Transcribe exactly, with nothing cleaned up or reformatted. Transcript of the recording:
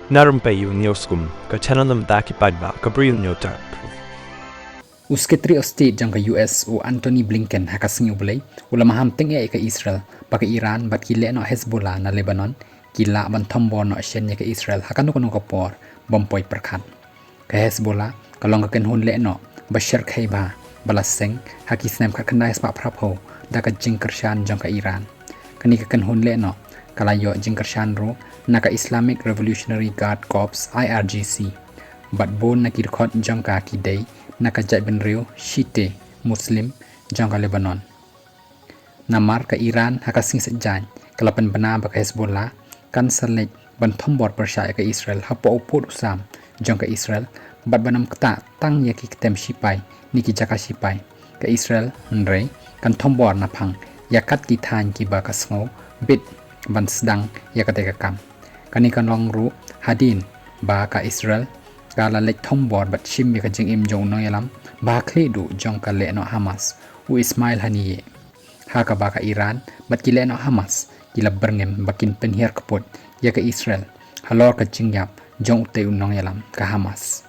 Na rympei ïa u News Kum, ka channel na bynta ki paidbah ka Bri U News Terp. U Secretary of State jong ka U S, u Antony Blinken, ha ka sngi U Blei u la maham tyngeh ïa ka Israel ba ka Iran bad ki lehnoh Hezbollah na Lebanon ki lah ban thombor noh shen ïa ka Israel ha kano kano ka por bym poi pyrkhat. Ka Hezbollah ka long ka kynhun lehnoh ba shyrkhei bha ba la seng ha ki snem khatkhyndai spah phraphew da ka jingkyrshan jong ka Iran. Kane ka kynhun lehnoh ka la ïoh jingkyrshan ruh na ka Islamic Revolutionary Guard Corps, I R G C, bad bun na ki dkhot jong ka ki dei na ka jaitbynriew Shiite Muslim jong ka Lebanon. Namar ka Iran ha ka sngi Saitjaiñ ka la pynbna ba ka Hezbollah kan sa leit ban thombor pyrshah ïa ka Israel hapoh u pud u sam jong ka Israel, bad ban ym ktah tang ïa ki ktem shipai ne ki jaka shipai ka Israel, hynrei kan thombor naphang ïa kat ki thaiñ kiba ka sngew bit ban sdang ïa katei ka kam. Kane kan long ruh hadien ba ka Israel ka la leit thombor bad shim ïa ka jingim jong u nongïalam ba ha khlieh duh jong ka lehnoh Hamas, u Ismail Haniyeh, ha kaba ka Iran bad ki lehnoh Hamas ki la byrngem ba kin pynhiar kput ïa ka Israel halor ka jingïap jong utei u nongïalam ka Hamas.